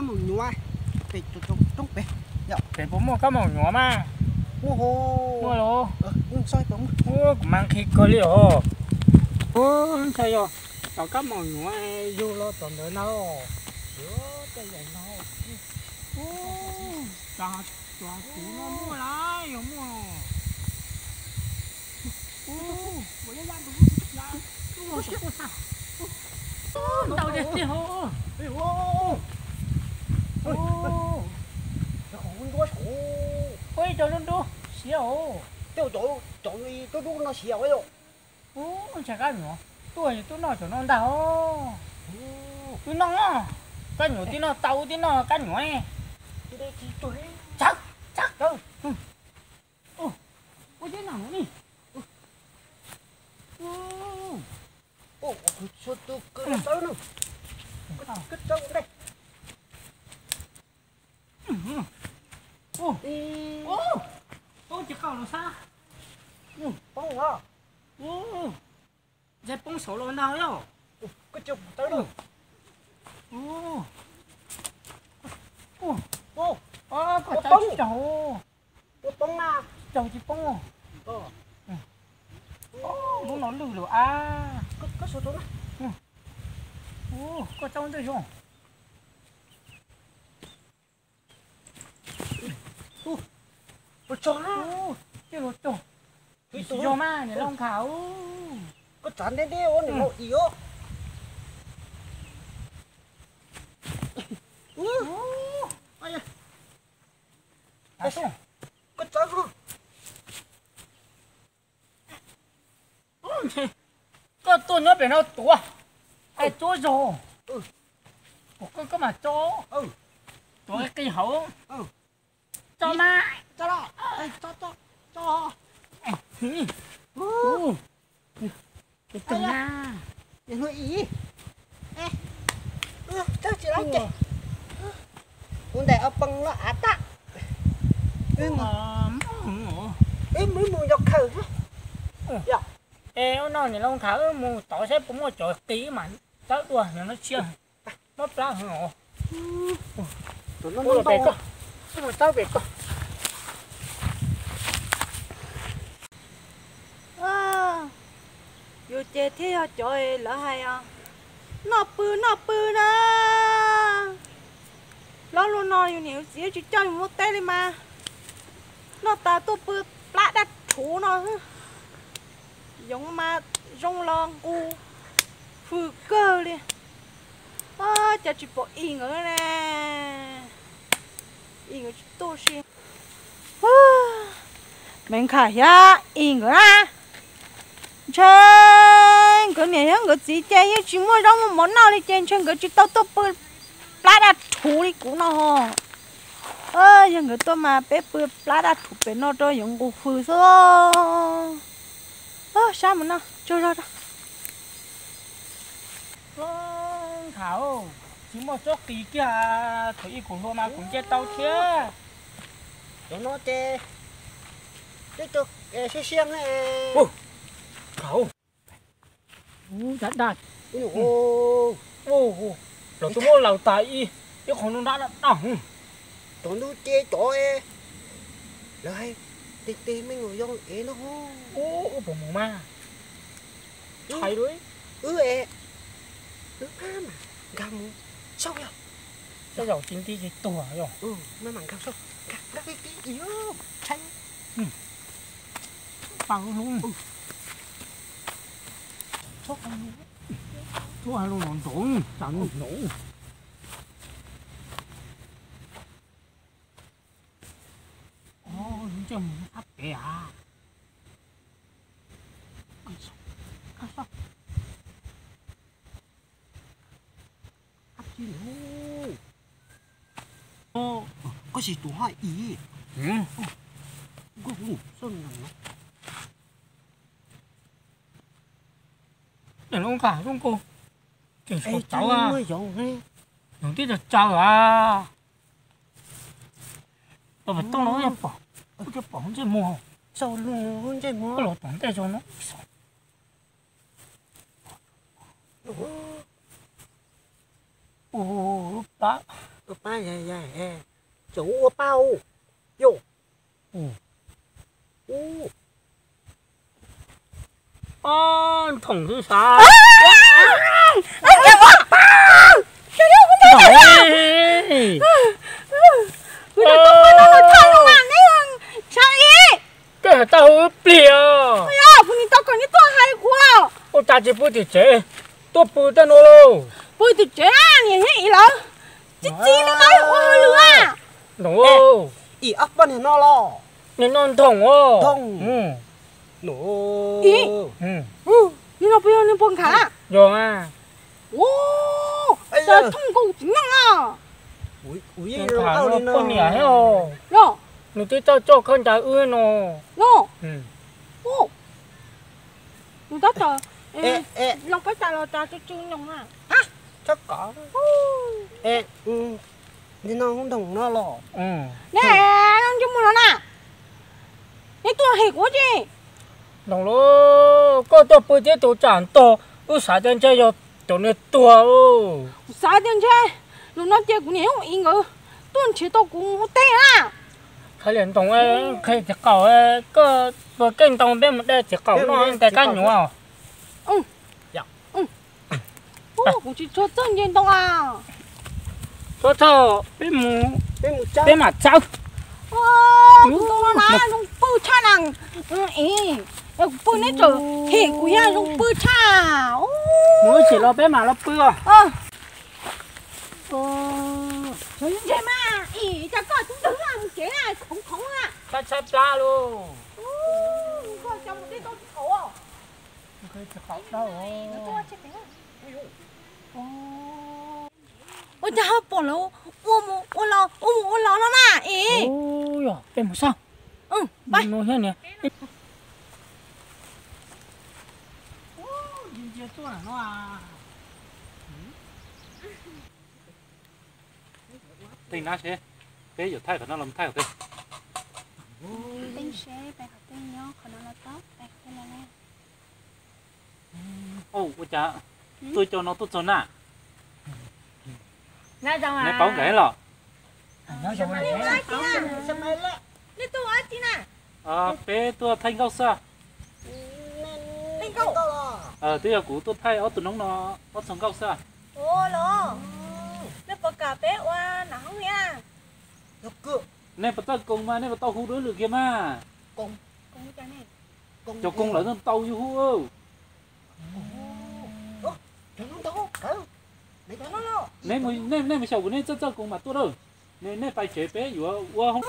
Maum nyuam pem roob pem. Pem puas muaj kab maum nyuam mas? Muaj hos. Muaj los? Kuv mas nqhis kawg li os. Ntshai yog tom kab maum nyuam yug los tom ntawd na. Cov kuv no muaj lawm yog muaj. Ntau tiag tiag. Ua ib co dub dub siav os. Cov dub dub no siav os. Ub, ntshai kab nyuam. Tuaj yog tuaj noj cov no ntag os. Wb noj, kab nyuam tib noj tau tib noj kab nyuam. Tsawv, tsawv. Ua cov no ni. Poob tsis qaug los sab. Poob os. Ntshai poob saud los ntag yog. Koj tawb tsis caug. Ua poob na. Caug tsis poob. Lub no lwj lawm a. Koj tawb ntej zoo. Ua tsaug na. Ua tsaug. Tsis yog mas niam Lauj Nkhav. Koj tsav nteb nteb ua niam Lauj Im os. Koj tsav. Koj tuaj nyob pem no tuav, es tsuab zog. Koj, koj mas tso, tuav qi hauv. Tso mas. Kuv ntaim ob peb lub av tag. Wb mus, wb mus yos khaws. Es ua no niam Lauj Nkhav, wb mus tod saib puas muaj cov qis mas txawb dua no tshiab. Mob plab heev os. Mus txawb pem ko. Yus ces thiaj yog cov lawv hais os, noj pw noj pw na. Plaub hau no yus niam yus txiv tsis coj yus mus teb li mas, noj tas tuaj pw plab dab rhuv no. Yoov mas zoo los nqus hws kawg li. Cas tsis pom Im nkawd ne? Im nkawd tsis tuaj si. Me Nkhav thiab Im nkawd na, ntshe nkawd niam thiab nkawd txiv ces yeej tsis muaj zaub muaj mov noj li ces ntshe nkawd tsis tau tuaj pw plab daj rhuv li kuv no. Yog nkawd tuaj mas peb pw plab daj rhuv pem no rau yoov nqus hws xwb. Sab mus no tsaug zog rau. Nkhav, tsis muaj tsob qis kiag, thaum ub kuv hluas mas kuv nce tau thiab. Cov no ces twb siab siab ne. Nkhav, dab dab, los twb muab laws tas ib, ib qho nruab nrab dab dab. Cov ntub ces cov lawv hais tes tes me nyuam yaus ev no. Ub, puas mus mas? Tshais lawm. Wb es, wb maj mam nkag mus xauj yog. Tej zaum tsis nti ces tuag yog. Maj mam nkag xauj, nkag nkag tib tib ib, tshais. Paj lub hlub. Txhob hais lus nrov nrov, tsam no nrov. Ntsej muag sab pem a. Koj sim tus haj ib. Niam Lauj Nkhav zoo nkauj, tseem sawv tawv, yoov tib tsaws tsaws a. Los pem toj no yog pom, kuj tsis pom ntsej muag, los tom ntej zog no. Ua lub plab, Ua pab, tseem ua pab u, yus. Nthoom xwb sav. Koj has tau ib pliag. Ua cas tsis pw tim tsev, tuaj pw tej no lauj? Pw tim tsev niam thiab txiv lawv txi txi li qab ua hauj lwm a. Nthoom, ib ob poj niag no los? Nim no Nthoom os. Nim no puas yog niag pog Nkhav? Yog a. Thooj nkaus txiv neej a. Poj niam thiab os. Nws twb txawj coj khaub ncaws wb no. Tab tom loo peb tas los tas tsw tsw nyoos na. Nim no Nthoom no los? Ne, ntsej muag no na, neb tuaj hem kuv tsi? Nthoom lauj, koj tuaj pw thiab tus tsam ntog, wb xav tias ntshe yog cov niag tuag. Kuv xav tias ntshe zaum no ces kuv niam thiab kuv txiv nkawd tuaj nrhiav tau kuv mus ua teb na. Qhia li Nthoom, qhia txiv qaum, koj puas keej ntau peb mus de txiv qaum noj nte kab nyuam? Kuv tsis tshua txawj nce ntoo a. Txhob txhawj, peb mus, peb mam txawb. Tus ntoo no na zoo pw tshaj na. Kuv pw neb tseem hem kuv yog zoo pw tshaj. Mus ib chim los peb mam los pw os. Ntse mas, cas koj tub ntawd mus kev khoov khoov a. Tshab tshab plab lauj. Koj coj mus tej tau tsis qaum. Ua cas ho pom lawv ua mus ua los ua mus ua los no na es. Peb mus saib. Tej nab seb, peb yuav thaij qhov no los thaij qhov twg? Ua cas tuaj cov no tuaj txog na? Neb paub nkawd los? Peb tuaj thaij nkauj xwb. Twb yog kuv tuaj thaij ob tug noob no ob txog nkauj xwb. Nej puas txawj koos mas nej puas tau hu dua lwm kiag mas. Cov koos lawv tau yus hu. Nej mus xyaum kuv, nej txawj txawj koos mas tuaj lawm. Nej pais tsev peb yuav ua hoob.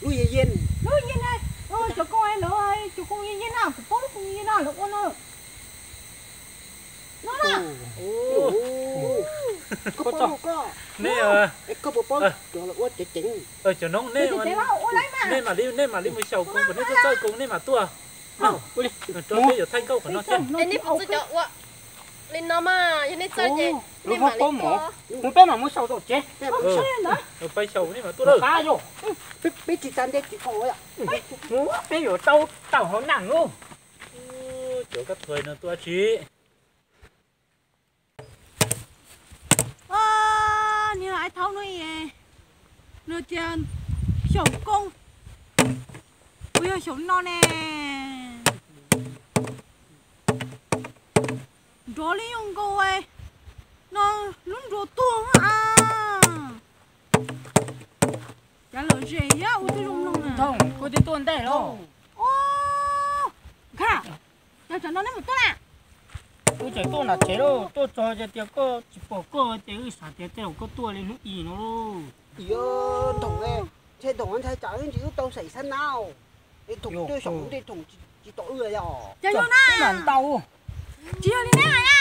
Lub yej yej, cov koos, cov koos yej yej na, kuv paub lub koos yej yej na lawv ua no. Nej, cov noob, nej mam li mus xyaum koos kom nej txawj txawj koos nej mam tuaj. Rau peb yuav thaij nkauj qhov no thiab. Nej puas txawj cov ua li no mas, yog nej txawj ces nej mam li ua. Mus peb mam mus xyaum tom tsev. Pais xyaum nej mam tuaj lawm. Peb tsis tas nte tsis tau. Mus peb yuav tau tawm hauv naj lub. Cov kab thuas no tuaj tsi. Niag Ai Thaub no es, nws tias xyaum koos, kuv yog xyaum no ne. Nrov li zoo nkaus no lub nruas tuag a. Cav lom zem thiab ua tib zoo mloog na. Thooj, koj twb tuaj ntej los? Nkaj, cas tsam no neb mam tuaj na? Wb tseem tuaj nram tsev lauj, tuaj txog ces tias koj tsis pom koj ces wb xav tias tej zaum koj tuaj li hnub i no lauj. Nthoom, ntshe Nthoom ntshai tsam wb ntsis wb tau xaim xab nab. Nthoom twb xyaum ntej Nthoom tsis tom wb yog. Cas yog na? Tsis yog li neb hais na.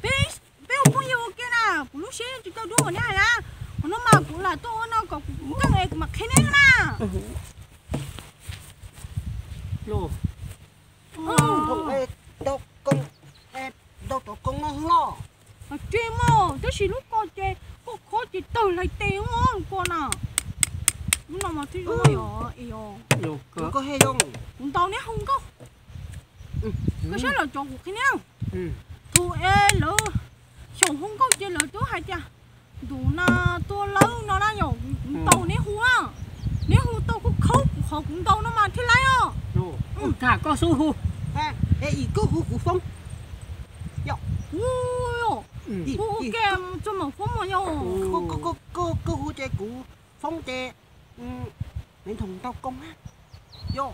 Peb ua phooj ywg ua ke na, kuv lub siab tsis tau dub npaum neb hais na. Qhov no mas kuv lam tuaj ua no kom kuv keej es kuv mam qhia neb na. Nthoom, ntau cov koos no los? Tsis muaj, tab sis lub ko ces koj khob ces tawg hlais tes lub ko na. Lub no mas twb zoo yom. Kuv ntaus neb hau nkauj. Koj saib lawv cov kuv qhia neb. Thaum es lawv xyaum hu nkauj ces lawv twb hais tias, ntus no tua lawv no na yom, kuv ntaus neb hu na. Neb hu tau koj khawb kuv qhov kuv ntaus no mas thiaj laib os. Ua kam koj xub hu. Es koj hu kuv foob. Hu, hu ua ke txog mam foob mas yom. Koj hu ces kuv foob ces me nthoom ntaus koob na. Yog.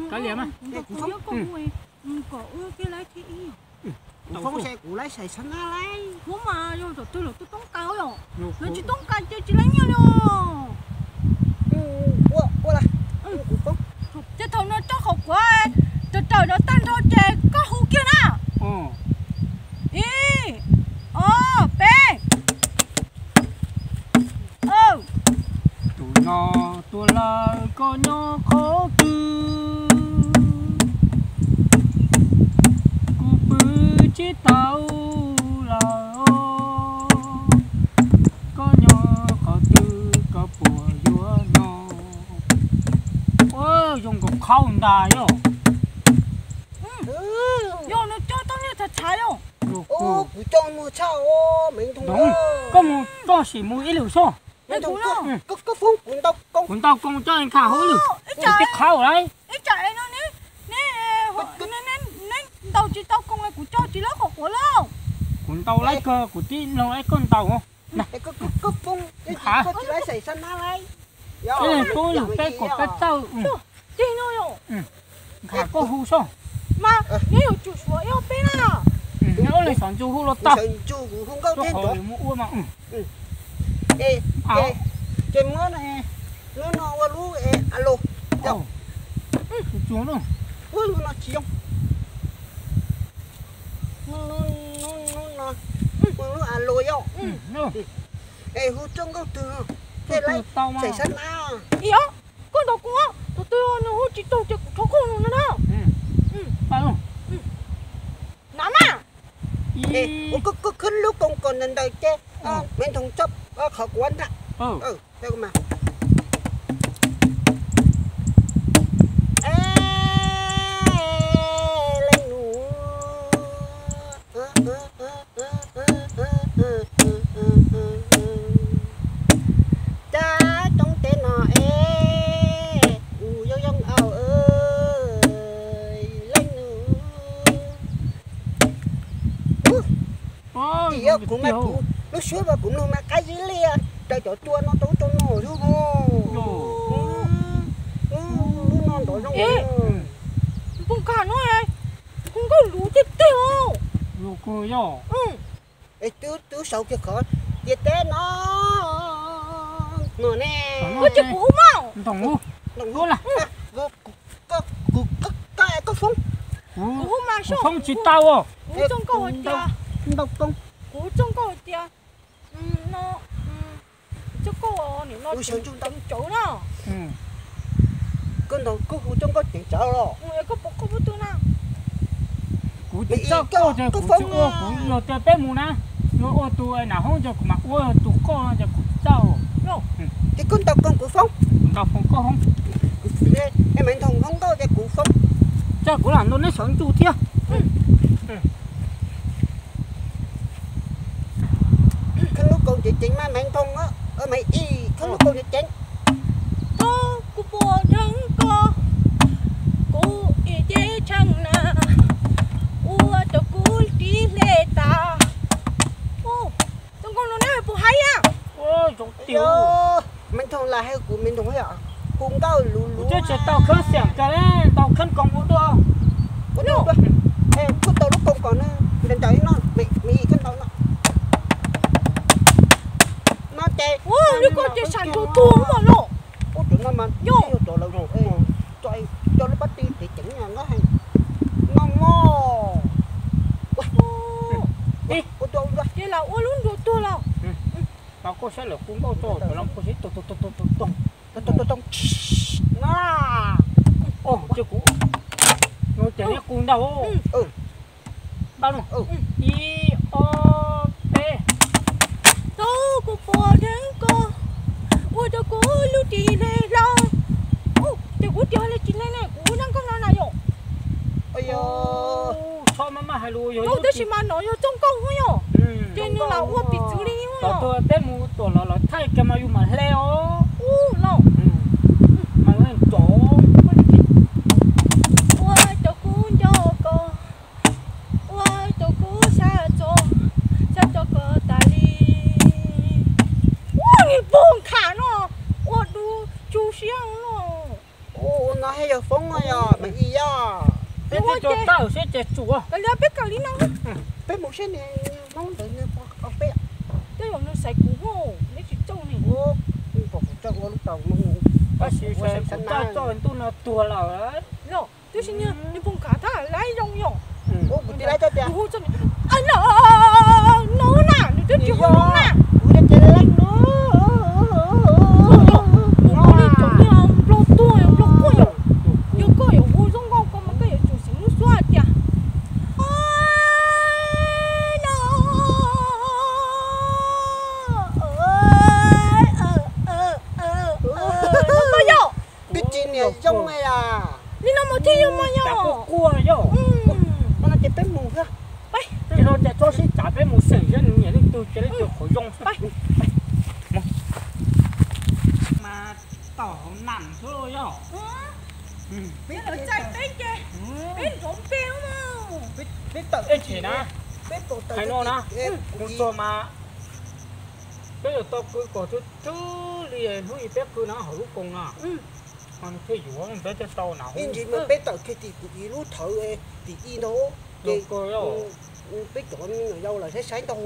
Kav liam mas. Kom ua ke laib thiab ib. Kuv foob ces kuv laib xais xab nab laib. Foob mas yog tom twg los twb toob kas yom. Lawv tsis toob kas ces tsis laib nyiaj li os. Ua, ua lawm. Kuv foob. Ces thaum no coj qhov kuav raws raws no tag nrho ces koj hu kiag na. Ib, ob, peb. Tus no tua lawm koj nyob qhov twg, kuv pw tsis tau lawm, koj nyob qhov twg koj puas yuav nyob. Ua zoo nkaus qhaub ntag yog. Yog no coj tau niag tshav tshav yog. Kuv coj muag tshaj os, me nthoom. Koj mus txoj sim mus ib lwm soj. Koj foob kuv ntaus koob, kuv ntaus koob coj nkag hauv lwm, kuv tib qhaub lawm. Ib tsam es no neb ntaus tsis tau koob kuv coj tsis lawb qhov quav lauj. Kuv ntaus laib kawg, kuv tib ntaus laib koj ntaus. Koj foob, koj tsis laib xais xab nab laib. Ib leeg pub lwm peb kom peb txawj. Tig no yom. Nkag koj hu soj. Mas neb yuav tsum suav ib ob peb na. Neb ua leej xov ntsu hu los tau. Xov ntsu kuv hu nkauj thiab ntov. Mus ua mas. Ces muab lub no ua lub alo. Tsuag lub no tsis zoo. Lub no ua lub alo yom. Es hu txoj nkauj twg thiaj laib xais xab nab. Ib, koj ntaus kuv, tus twg nws hu tsis raug ces kuv rho koj no na. Na mas. Ua koj khwb lub koos kom nws ntaws ces me nthoom tso qhov kuv ntag. Leej nus, cas roob teb no es kuv zoo zoo au leej nus. Tim yog kuv mas kuv lub suab mas kuv mloog mas qab zib li raws cov cua no rau ub rau no xwb ho. Lub no ntov zoo. Npoo nkag no, hu nkauj luv tiag tiag os. Es twb sau kiag qhov tiag teb no no ne. Koj ces kuv hu mas. Ntoo hu. Kuv koj foob. Kuv hu mas soj. Foob tsis tau os. Kuv txoj nkauj hais tias, ntau koob. Kuv txoj nkauj hais tias, no, txoj nkauj nim no ceev tsawv na. Koj ntaus koj hu txoj nkauj ceev tsawv los. Koj pom koj pub twg na. Kuv tsis txawj koj ces kuv tsis ua, kuv yog tias peb mus na, yuav ua tus nam hoob ces kuv mam ua, tus koj no ces kuv tsis txawj. Ces koj ntaus koos kuv foob. Kuv ntaus koos koj foob. Es me nthoom hoob nkauj ces kuv foob. Ces kuv lam ntaus neb sawv ntsug thiab. Khawb lub koos ceev ceev mas me nthoom, me ib khawb lub koos ceev ceev. Thaum kuv puas dheev ko, kuv ib ce tshee na, ua rau kuv ris hle tas. Txoj nkauj no neb puas haib a? Me nthoom lam hais kuv me nthoom yom, hu nkauj luv luv. Kuv tsis tau khawb xiam kawg, tau khawb koos ua dua. Ua dua, kuj tau lub koos kom nws ntaus ntaus no, me ib khawb ntaus no. No ces, ua lub koos ces sam ntsug tuag mas los. Ua rau no mas yog rau lawv zoo, coj lub pab ti ceev ceev no heev. No mog. Ua dua ua dua. Ces lam ua lub nruas tuag los. Tau koj saib lawm hu nkauj tso, cov los koj sib tog tog tog tog tog. Tog tog tog tog. No. Ces kuv, no ces neb hu ntau. Ntau no. Ib, ob, peb. Thaum kuv puas dheev ko, ua rau kuv lub ris hle hlo. Ces kuv ris hle tsis hle ne, kuv ua nkauj no na yom. Yog, txhob maj maj hais lus yog, tab sis mas no yog txooj nkauj yog, ces nws lam ua piv txwv li yog. Thaum twg peb mus tuam los los thaij kiag mas yus mam hle os. Ub los, mas hle tso. Ua rau kuv nco koj, ua rau kuv xav tso, xav tso koj tas li. Ua niag pog nkham no, ua dub tsu siab no. Ua no thiaj yog foob no yog mas i yog. Peb twb cov tawm seb ces tsum. Kav liam peb kawm li no. Peb mus seb niag hmoob ntawd nws pom peb. Tej zaum nws xaiv kuv hos neb tsis txooj ne. Pom kuv txawj ua lub tau hmoob. Tab sis kuv txawj txoj ntuj no tuag lawm. Los tab sis niag pog nkham thab laib zoo yom. Kuv tis laib tias, no no na, nws twb tsis hu no na. Kuv tis laib no. Yog, yog, yog, nplog tuag yog nplog quaj yog. Yog koj yuav hu zoo nkauj koj mas koj yuav tsum xeev lub suab hais tias, no, no yog. Twb tsis niam zoo li a. Li no mus thiaj yog mas yog. Quaj yog. Ua no ces peb mus thiab. Ces no ces txhob sib cav, peb mus xeem saib nws nyiam leej twg ces leej twg qhov zoo. Mas tom hauv nam xwb yog. Peb lawv txais peb ces peb nrov npe. Peb tawm ej ces na, hais no na, mus txog mas peb yuav tau qw kom thwj thwj li hnub ib peb qw na hauv lub koos na. Mas nws thiaj yuav peb thiaj tau na. Ib ntsis mas peb tawm kiag tim kuv ib lub thawv tim ib ntag. Ces peb cov me nyuam yaus lawm saib saib ntag.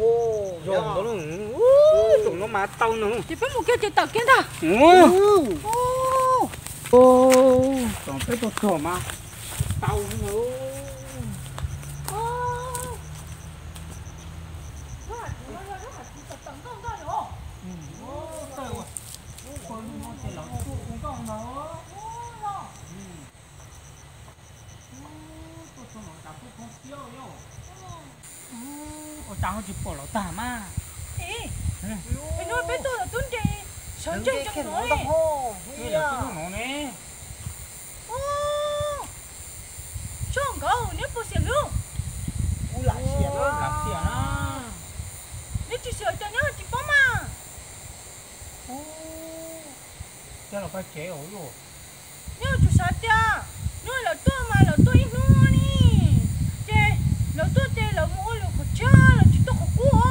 Zoo ntawd, ub, zoo no mas tau nws. Ces peb mus kiag ces tawm kiag ntag. Tsom peb tuaj txog mas tau nws. Ua cas ho tsis pom los tag mas. Peb tuaj los tub nres sawv ntseg ntseg no ne. Tso nkawd neb puas xiam lub? Kuv lam xiam na. Neb tsis xiam ces neb tsis paub mas. Coj los pab tsev os yus. Neb yuav tsum xav tias neb lawv tuaj mas lawv tuaj ib hnub ni, ces lawv tuaj ces lawv mus ua lwm qhov chaw, lawv tsis tuaj qhov qub os.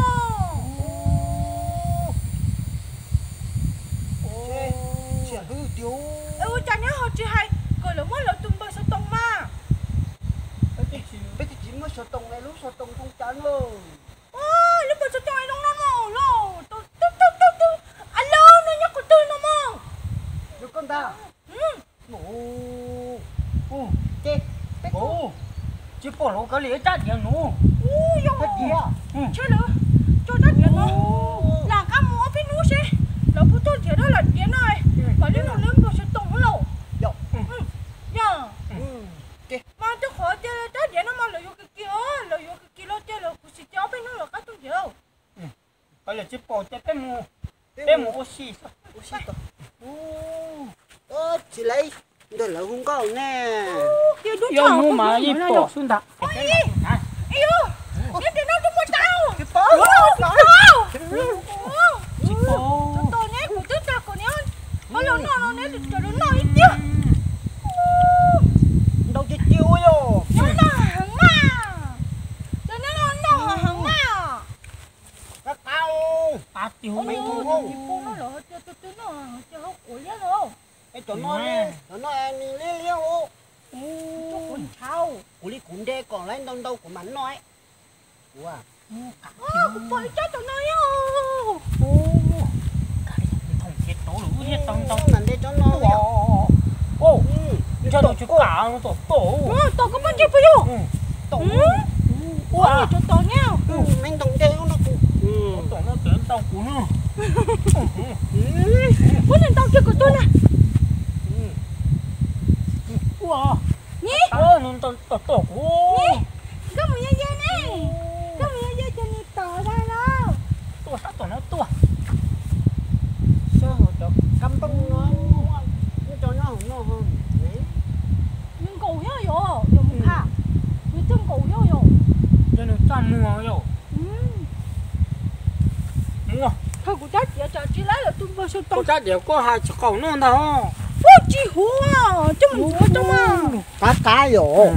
Ua cas neb ho tsis hais kom lawv muab lawv tus npawb xov toos mas? Peb twb tsis muaj xov toos, lub xov toos zoo cas no? Lub npawb xov toos zoo no no los, tus tus tus tus tus, a los no nyob qhov twg no mog? Yog koj ntag. Ces peb tsis pom lawv kav liam rab diav no. Ub, yog, ntshe lawv tso rab diav no lam qab mus ob peb hnub seb lawv puas tuaj nrhiav rab lam diav no, mam li mus lub npawb xov toos hauv lauj. Yog, mas rau qhov tias rab diav no mas lawv yuav kis kis, lawv yuav kis kis los ces lawv kuv sim ces ob peb hnub lawv qab tuaj nrhiav. Kav liam tsis pom ces peb mus, peb mus ua si. Tsis lawv, ntawm lawv hu nkauj ne. Yog hnub mas yeej pom xwb ntag. Neb tes no tus muaj tau. Tsis pom. Tsis pom. Tos neb kuv twb tag kom neb ho los noj no neb tseem los noj ib tiag. Ntau tiag tiag ua yog. Noj noj heev mas. Ces neb noj noj heev mas. Qab qab. Qab tiag. Tus tsis pom no los tias tus twg noj ces ho quav liab los. Es cov no, cov no nws liab liab os. Kuv li kuv nte kom lawv ntau ntau kuv mam noj. Kuv, kuv pom ib co cov no os. Nthoom kiag tau lawm, ntau ntau mas nte cov no. Ntshe nws tsis kam no tom tom. Tom koj poj ntseg puas yog? Tom. Ua cov tom nyiaj. Me ntoo nte no kuv. Tom no tseem ntau kuv no. Muab nws ntau kiag kom tuag na. Ua, nws tom tom kuv. Koj mus ye ye ne, koj mus ye ye ces nws tom dag lauj. Tuaj sab tom no tuaj. Sab hauv cov kab nplooj no, nws nkaum thiab yom, yog mus kha. Txaj muag yom. Muaj. Thaum kuv cab tias tsam tsis lab lawm tus npawg sau tau. Koj cab tias koj hais tsis qaum no ntag. Ub, tsis huv, coj mus ntxuav coj mas. Qab qab yom.